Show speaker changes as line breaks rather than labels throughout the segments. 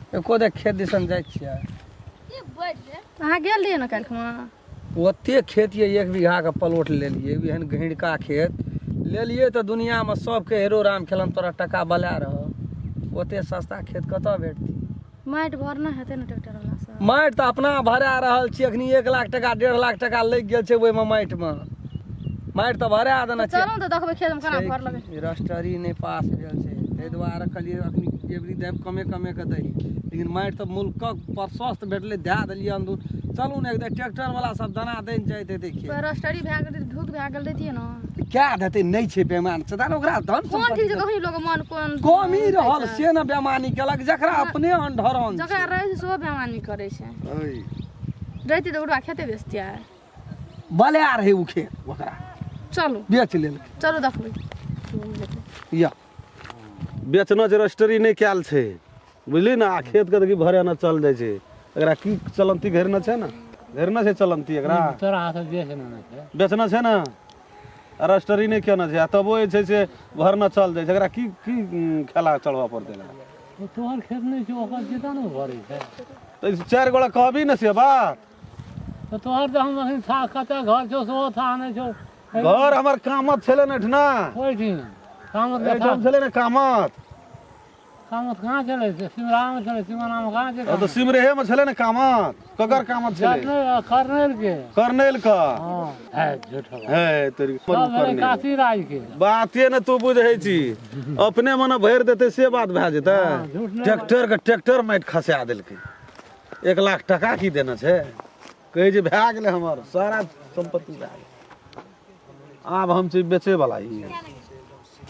एको दे खेत दिसन जाइ छियै।
अहाँ गेल रहियै ने काल्हि खुमा?
ओते खेत ये 1 बीघा के प्लॉट लेलियै, एहन घिरका खेत लेलियै तऽ दुनियामे सबके हेरो राम खेलन तोरा टका बला रह। ओते सस्ता खेत कतऽ भेटतै?
माटि भरना हेतै ने ट्रैक्टर वाला से।
माटि तऽ अपना भरा रहल छी अखनी 1 लाख टका 1.5 लाख टका लागि गेल छै ओहिमे माटिमे। माटि तऽ भरा देने छै।
चलू तऽ देखबै खेतमे केना भरलकै।
रजिस्ट्री नहि पास भेल छै ताहि दुआरे कहलियै अखनी एवरी देब कमे कमे के दही, लेकिन माटि तऽ मुल्कक प्रशस्त भेटलै, दए देलियै अंदूर। चलू ने एक ट्रैक्टर वाला सब दना दैत जाइत हेतै खेत।
रजिस्ट्री भए गेल ढूक भए गेल रहितियै ने।
क्या देतै? नहि छै बेमान से ओकरा धन
कोन ठीक छै, कखनी लोक मन कोन
कमी रहल से ने बेमानी केलक, जकरा अपने अंधरन
जकरा रहै छै सेहो बेमानी करै छै। रहितै तऽ ओकरा खेते बेचतियै।
बला रहै ओ खेत ओकरा।
चलू
बेच लेलकै।
चलू देखबै।
या
बेचना छै, रजिस्ट्री नहि कयल छै, बुझली ने। आ खेत के देखी भरे ने चल जाइ छै। एकरा की चलंती घेरना छै ने, घेरना छै चलंती एकरा।
तोरा हाथ बेचना नहि छै,
बेचना छै ने, रजिस्ट्री नहि केने छै, आ तबो जे छै से भरना चल जाइ छै। एकरा की की खेला चढ़बऽ पड़तै एकरा?
तोहर खेत नहि छै, ओकर जेता ने भरै छै।
तऽ 4 गोड़ा कहबी ने से बात।
तऽ तोहर तऽ हम अखन था कतऽ घर छौ सेहो था नहि छौ।
घर हमर कामत छलै ने एहिठिना।
ओहिठिन कामत
एहिठाम छलै ने कामत।
कामत कहाँ छलै? सिमरामे छलै। सिमरामे कहाँ छै?
तऽ सिमरेहे मे छलै ने कामत। ककर कामत छलै?
कर्नेल के।
कर्नेल के?
हँ। है झूठ
है तोरी।
काशी राज के
बाते ने तू बुझै छी, अपने मने भरि देतै से बात भए जेतै। ट्रैक्टर के ट्रैक्टर माटि खसा देलकै। 1 लाख टका की देना छै? कहै जे भए गेलै हमर सारा सम्पत्ति भए गेलै, आब हम छी बेचैवला।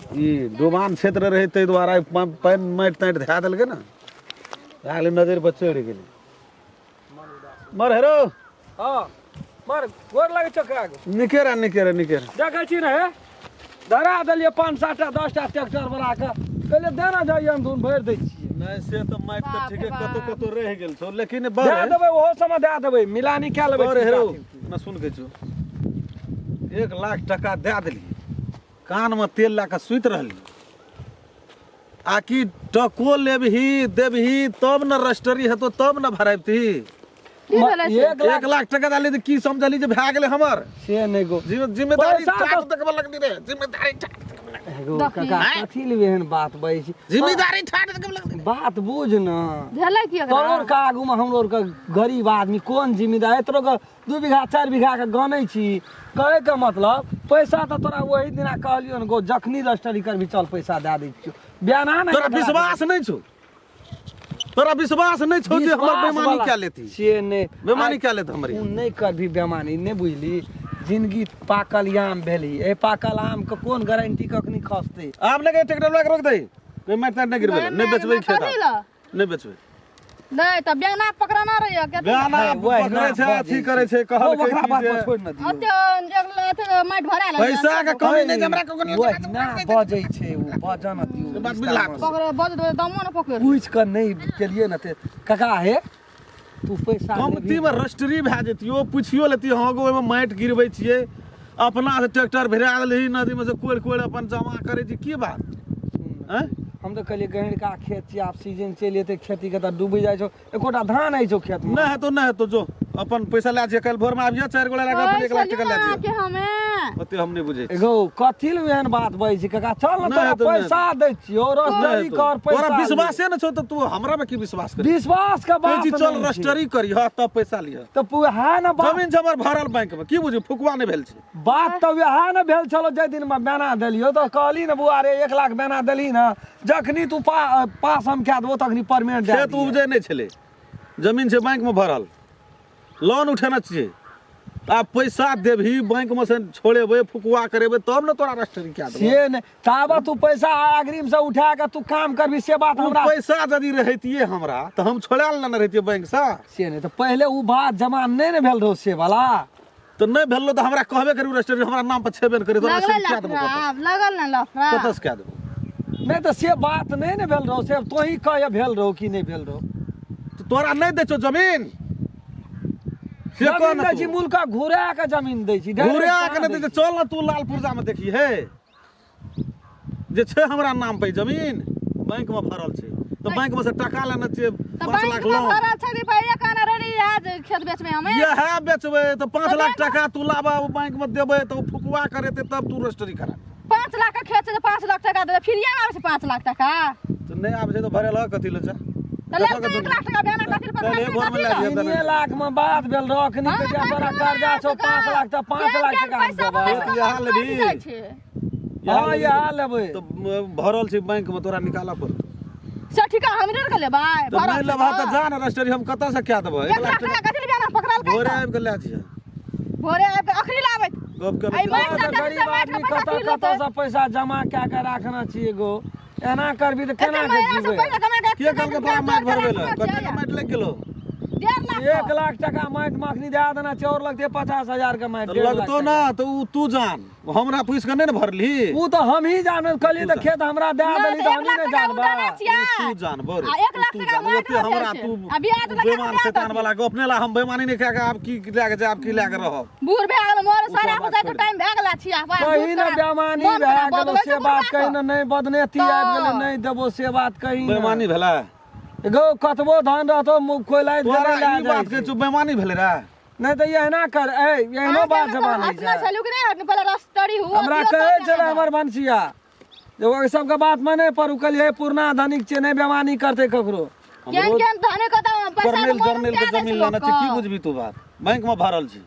ई डुबान क्षेत्र रहै ताहि दुआरे पानि माटि ताटि धए देलकै ने, भए गेलै, नजरि पर चढ़ि गेलै। मर हेरो।
हँ मर, गोर लगै छौ काग।
निके रह, निके रह, निके रह।
देखै छी ने हे, धरा देलियै 5 7 टा 10 टा ट्रैक्टर वाला के, कहलियै देना जाइए हम धुन भरि दै छियै।
नहि से तऽ माटि तऽ ठीके कतौ कतौ रहि गेल छौ, लेकिन
दए देबै ओहो सबमे दए देबै, मिलानी कए लेबै।
बड़ हेरो न सुन के छौ, 1 लाख टका दए देलियै, कानमे तेल लए कऽ सुति रहली, आ कि टको लेबही देबही तब ने रजिस्ट्री हेतौ तब ने भराबती।
1
लाख टका देली तऽ की समझली जे भए गेलै हमर?
से नहि गो
जिम्मेदारी टाट देखबऽ लगली रे, जिम्मेदारी टाट।
एगो काका कथी लेबै एहन बात बजै छी?
जिम्मेदारी ठाट देखबऽ लगली।
बात बुझ न
भेलै की एकरा?
तोरो के आगू में हमरो के गरीब आदमी कोन जिम्मेदार? एतरो के 2 बीघा 4 बीघा के गनै छी। कहै के मतलब पैसा तऽ तोरा ओही दिना कहलियौ ने गो, जखनी रजिस्ट्री करबी चल पैसा दए दै छियौ। बयाना नहि
तोरा विश्वास नहि छौ? तोरा विश्वास नहि छौ जे हमर बेमानी कए लेती?
से नहि,
बेमानी कए लेत हमर।
तू नहि करबी बेमानी, नहि बुझली? जिंदगी पाकल आम भेली, एहि पाकल आम के कोन गारंटी कखनी खसतै?
आब नहि ट्रैक्टर लगा के रोक दे, कोई माटि ताटि नहि गिरबै, नहि बेचबै खेत, नहि बेचबै।
नहि तऽ बेना पकड़ाना रहैया।
बेना पकड़ै छै, अथी करै छै, कहलकै
ओकरा बात पर छोड़ि न दियौ।
ओते एक माटि भरा ले।
पैसा के कमी नहि हमरा कखनो।
ना बजै छै ओ, बजऽ न दियौ।
बात बुझला?
पकड़ बज देबै दमो न पकड़।
पूछि कऽ नहि केलियै ने ते काका हे, तू पैसा
कमती मे रजिस्ट्री भए जैतियो, पुछियो लेती। हँ गो, ओहिमे माटि गिरबै छियै अपना से, ट्रैक्टर भिड़ा देलही नदी मे से कोड़ि कोड़ि अपन जमा करै छी, की बात?
आँय हम तऽ कहलियै गहिरका खेत छियै, आब सीजन चलि एतै खेती के तऽ डूबि जाइ छौ, एकोटा धान होइ छौ खेत मे।
नहि हेतौ, नहि हेतौ, जो अपन पैसा लए छियै, काल्हि भोरमे आबियौ 4 गोला लए कऽ अपन 1 लाख टका लए
के हमे
ओते हम नहि बुझै।
एगो कथी लए एहन बात बजै छी काका? चल ने तोरा पैसा दै छियौ, रजिस्ट्री कर पैसा।
तोरा विश्वासे नहि छौ तऽ तू हमरा पे की विश्वास कर?
विश्वास के बात
चल रजिस्ट्री करी ह तब पैसा लिह।
तऽ वएह ने
बात, जमीन हमर भरल बैंक मे, की बुझू फुकवा नहि भेल छै
बात तऽ वएह ने भेल छलो। जाहि दिन मे बेना देलियौ तऽ कहली ने बुआ रे, 1 लाख बेना देली ने, जखनी तू पास हम कए देबो तखनी परमेंट
दए। खेत उपजै नहि छलै, जमीन छै बैंक मे भरल, लोन उठेने छियै, आब पैसा देबही बैंक मे से छोड़ेबै फुकवा करेबै तब ने तोरा रजिस्ट्री कए देबौ।
से नहि, ताबत तू पैसा अग्रिम से उठा के तू काम करबी से बात। हमरा
पैसा यदि रहतियै हमरा तऽ हम छोड़ा लेने रहितियै बैंक से।
से नहि तऽ पहिले ओ बात जमा नहि ने भेल रहौ से वाला।
तऽ नहि भेलो तऽ हमरा कहबे करू, रजिस्ट्री हमरा नाम पर छेबे नहि करै, तोरा
लगलै
रजिस्ट्री कए देबौ?
लफड़ा लगल ने लफड़ा
कतऽ से कए देबौ?
नहि तऽ से बात नहि ने भेल रहौ, से तोही कह भेल रहौ कि नहि भेल रहौ?
तऽ तोरा नहि दै छौ जमीन से कह
जमीन
ने
दै छी
तू।
मुल्का घुरा के जमीन दै छी, direct
घुरा के
कहाँ
नहि दै
दै
छै? चल ने तू लाल पुर्जा मे देखी हे जे छै हमरा नाम पे जमीन बैंक मे भरल छै। तऽ बैंक में से टका लेने छियै
तऽ
5 लाख
बैंक में
लोन
भरल छै रुपैआ एक आना रही आज खेत बेचबै हमे
इएह बेचबै तऽ 5
तऽ
लाख
बैंक-
टका तू लाबऽ ओ बैंक में देबै तऽ ओ फुकवा करेतै तब तू रजिस्ट्री करा
5 लाख के खेत छै तऽ 5 लाख टका देबै फ्रीए आबै छै 5 लाख टका
तऽ नहि आबै छै तऽ भरे लऽ कथी लए छै
तऽ लेतै 1 लाख टका बेना कथी लए पकड़ा
पहिले भोरमे लए लिअ।
3 लाख में बात भेल रखनी के जे तोरा कर्जा छौ 5 लाख तऽ 5 लाख टका हम देबै
खेत इएह लेबही।
हँ इएह लेबै
तऽ भरल छै बैंक में तोरा निकालऽ पड़तौ
से ठीका हमरे के लेबै
तऽ
भरल
नहि
छै
लेबह
तऽ।
तऽ जा ने रजिस्ट्री हम कतऽ से कए देबै
1 लाख टका कथी लए बेना पकड़ल
भोरे आबि कऽ लए जइहे
भोरे आबि कऽ अखनी लाबैत
गप
एहि
केने
माटि
हँ, तऽ
से
गरीब
माटि के
आदमी
पैसा
कतऽ
की
कतऽ
लेतै?
से पैसा जमा कए के राखने छी एगो एना करबी तऽ केना
एते
के
महीना से
जीबै
पैसा कमा के
के कहलकै तोरा माटि भरबै लए कते के माटि लागि गेलौ
1.5 लाख
1 लाख टका माटि मखनी दए देना छै और लगतै 50,000 के माटि
तऽ
1.5 लाख
लगतौ
टका।
ना तऽ उ तू जान हमरा पूछि कऽ नहि ने भरली
उ तऽ हमही जानबै कहलियै तऽ खेत हमरा दए
नहि,
देली
तऽ
तऽ
एक
हमही
लाख
ने
टका
जानबै
उ देने छियै।
तू जान बौरे
आ 1 लाख
तू
टका
जान
माटि
ओते हमरा
छै।
तू
आ ब्याज लगा के
बेमान
दए
शैतान
देतै।
वाला गप अपने ला हम बेमानी नहि कए कऽ आब की लए कऽ जायब की लए कऽ रहब
बूढ़ भए गेल मोर
ओ सब
सारा
बात
बुझाइ के
छोड़ि।
टाइम भए गेल छी आ
कही ने बेमानी भए गेलो से बात कही ने नहि बदनेती आबि गेलै नहि देबो से बात कही ने
बेमानी भेलै
गो कतबो धान रहतो मुँह खोलाइत के
तोरा
नहि लए
ई
जाइ
बात कहै
छै।
छौ बेमानी भेलै रे
नहि तऽ एहना कर ए एहनो बात जबान होइ
अपना
छै
छलू कि नहि पहिले रस्तरी हुआ
हमरा कहै छलै हमर भनसिया जे ओहि सबके बात मे नहि पड़ू कहलियै पुरना धनिक छै नहि बेमानी करतै ककरो
केहन केहन धने के तऽ पैसा
कर्नेल जर्नेल के जमीन लेने छै की बुझबी तू बात बैंक में भरल छै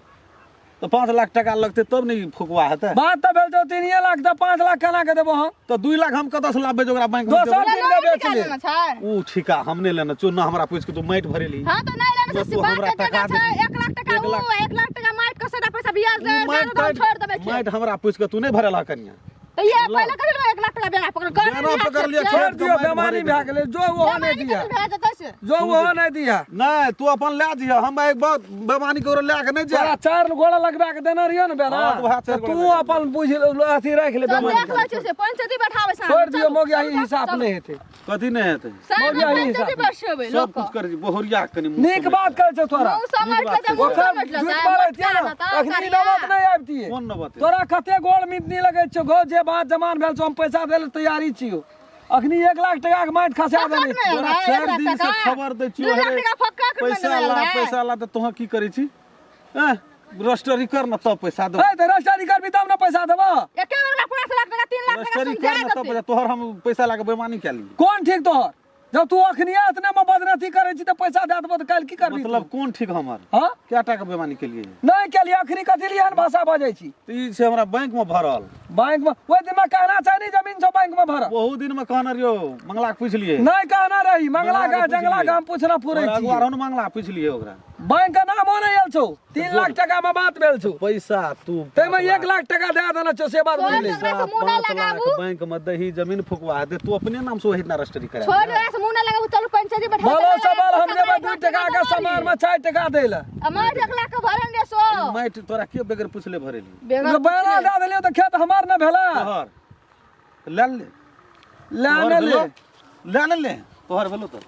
तऽ 5 लाख टका लगतै तब ने ई फुकवा हेतै
बात तऽ भेल छौ 3 लाख तऽ 5 लाख केना के देबो हम
तऽ 2 लाख हम कतऽ से लाबबै जे ओकरा बैंक में
दोसर
देबै
दिन के बेच ले
छै
उ ठीका हम नहि लेने छियौ ना हमरा पूछि के तू माटि भरेली
हां तऽ नहि लेने
बस
छै
तू
बात
हमरा
के
टका
छै
देबही।
1 लाख टका
एक
उ
लाख।
1 लाख टका माटि के सदा पैसा ब्याज दे
उ माटि
हम छोड़ देबै
ताटि माटि हमरा पूछि के तू नहि भरेलह कनिया
तऽ ये पहिले कथी लए 1 लाख टका बेना पकड़ कर
बेना पकड़ लिअ,
छोड़ दियौ बेमानी भए गेलै जो ओहो नहि दिया
भए जेतै से
जो ओहो नहि दिया
नहि तू अपन लए जइह हम एक बात बेमानी ककरो लए के नहि
तोरा
जाय
चारि गोड़ा लगबा के देने रहियो ने बेना
हाँ, तऽ वएह चारि
तऽ
गोड़ा
तू
लगबा
अपन बुझ अथी राखि ले
चल
बेमानी
देख लै छियै से पंचायती बैठाबै साँझ
छोड़ दियौ मौगिया ई हिसाब नहि हेतै
कथी नहि हेतै
साँझ
मौगिया ई
पंचायती
हिसाब
बैठेबै
सब
लोक
कुछ करै छी बहुरिया के कनि मुँह
नीक
सुनै
बात कहै छौ तोरा
मुँह समटि
बात
लेतै
छै।
मुँह
ओकर
समटि
झूठ
लेतै
मारै छियै ने
मोटका
अखनी
लेतै,
नौबत नहि आबितियै
कोन नौबत
तोरा कते गोड़ मितनी लगै छौ गो जे बात जमान भेल छौ हम पैसा दै लए तैयारी छियौ अखनी 1 लाख टका के माटि खसा देने
फकट
छियौ
मे
तोरा
भाई,
चारि
एक लाख
दिन से
टका।
खबर दै छियौ
2 लाख
अरे,
टका फक्का के
पैसा
मने
ला
भेल
पैसा ला तऽ तोहाँ की करै छी एँ रजिस्ट्री कर न तब पैसा देबौ
ए तऽ रजिस्ट्री करबी तब ने पैसा देबो
एके बेर ओकरा 5 लाख टका 3 लाख टका
रजिस्ट्री
समझा
कर न तब
देतै
पैसा तोहर हम पैसा ला के बेईमानी कए ली
कोन ठीक तोहर जब तू अखनी एतने में बदनती करै छी तऽ पैसा दए देबो तऽ काल्हि की करबी
मतलब कोन ठीक हमर
हाँ
क्या टाका बेईमानी केलिए
नहि केलिए अखनी कथी लिए एहन भाषा बजै छी
तऽ ई छै हमरा बैंक में भरल
बैंक में ओहि दिन में कहना चाही नहीं जमीन छौ बैंक में भरल
बहुत दिन में कहने रहियो मंगला के पूछलिए
नहीं कहना रही मंगला
मंगला
का
के
जंगला
पूछलिए।
का हम पूछना पूरे
ओकरा
छी
अगुआ रहो ने मंगला पूछलिए ओकरा
बैंक के नामो नहीं आयल छौ 3 लाख टका में बात भेल छौ
पैसा तू
ताहिमे 1 लाख टका दए देने छौ से बात
छोड़
बुझली
दे। ओकरा से मुँह नहि
5 लाख
लगाबू।
बैंक में दही जमीन फुकवा दे तू अपने नाम से वही इतना रजिस्ट्री करा
छोड़ दे ओकरा से मुँह नहि लगाबू चलू पंचायती बैठा
बोलो सबल हम देबै 2 टका के सामान में 4 टका दै लए
माटि 1 लाख के भरन रे सो
माटि तोरा के बगैर पूछले भरेली
बेगर
बैरा दए देलियै तऽ खेत हमर ने भेलै
तोहर ले ले
ले
तोहर
ने ले
भेलो ले ने ले तोहर भेलो तो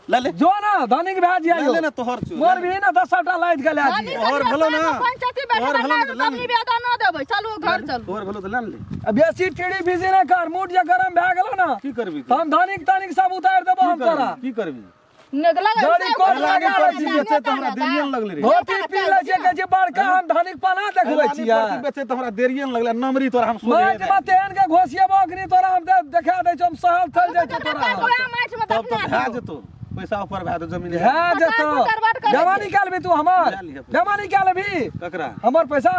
ले ले
जो ना धनिक भए
ले ले
जिया
ना तोहर छौ
मोर भी ना 10 टा लाइट के ले
धनी
जिया
तोहर
कनिया
भेलो ना।
साँझमे पंचायती बैठा
तोहर भेलो ना
ना
तऽ ले
तब
ने।
निवेदन न देबै चलू घर चलू
तोहर भेलो तो ले ने ले
आ बेसी टीड़ी बिजी नहि कर मूड जे गरम भए गेलो ना
की करबी
तऽ हम धनिक तनिक सब उतारि देबो
की
हम तोरा
करबी की करबी
जड़ी कोट
लागे
लगा
परची
लै
बेचे तऽ हमरा देरिये ने लगले रे
धोती पी लै छियै कहै छियै बड़का हम धनिक पना देखबै
लागे
छियै
परची बेचे तऽ हमरा देरिये ने लगले नमरी तोरा हम सोझे
माटि मे तेहन के घोसिएबो अखनी तोरा हम देखा दै छियौ हम सहल चलि जाइ छियौ तोरा
तब तऽ भए जेतौ पैसा ऊपर भए जेतौ जमीन
भए जेतौ
गड़बड़ करै
बेमानी कए लेबही तू हमर
लए लिहे पैसा।
बेमानी कए लेबही
ककरा
हमर पैसा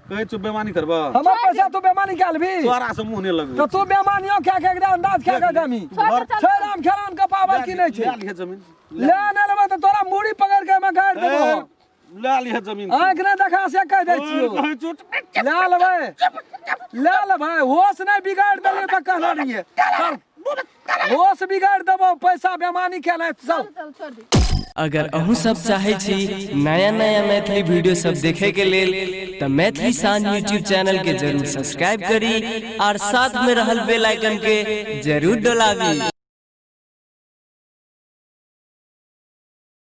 कहै छौ बेमानी करबह
हमर पैसा तू बेमानी कए लेबही
तोरा से मुँह नहि लगबै
तऽ तू बेमानियो कए के एकदम अंदाज कए के गामी
घर
छै राम खेलान के पावर की नहि छै
लए लिहे जमीन
ले नहि लेबै तऽ तोरा मूड़ी पकड़ के एहिमे गाड़ि देबो
ए, लए लिहे जमीन
आँखि नहि देखा से कहि दै छियौ
कहै छौ
ले लेबै ले लेबै होश नहि बिगाड़ि देलियै तऽ कहने रहियै चल होश बिगाड़ि देबो पैसा बेमानी केने चल
चल छोड़ दे
अगर अहूँ सब चाहै छी नया नया मैथिली वीडियो सब देखे के लेल तऽ मैथिली शान यूट्यूब चैनल के जरूर सब्सक्राइब करी और साथ में रहल बेल आइकन के जरूर डोलाबी।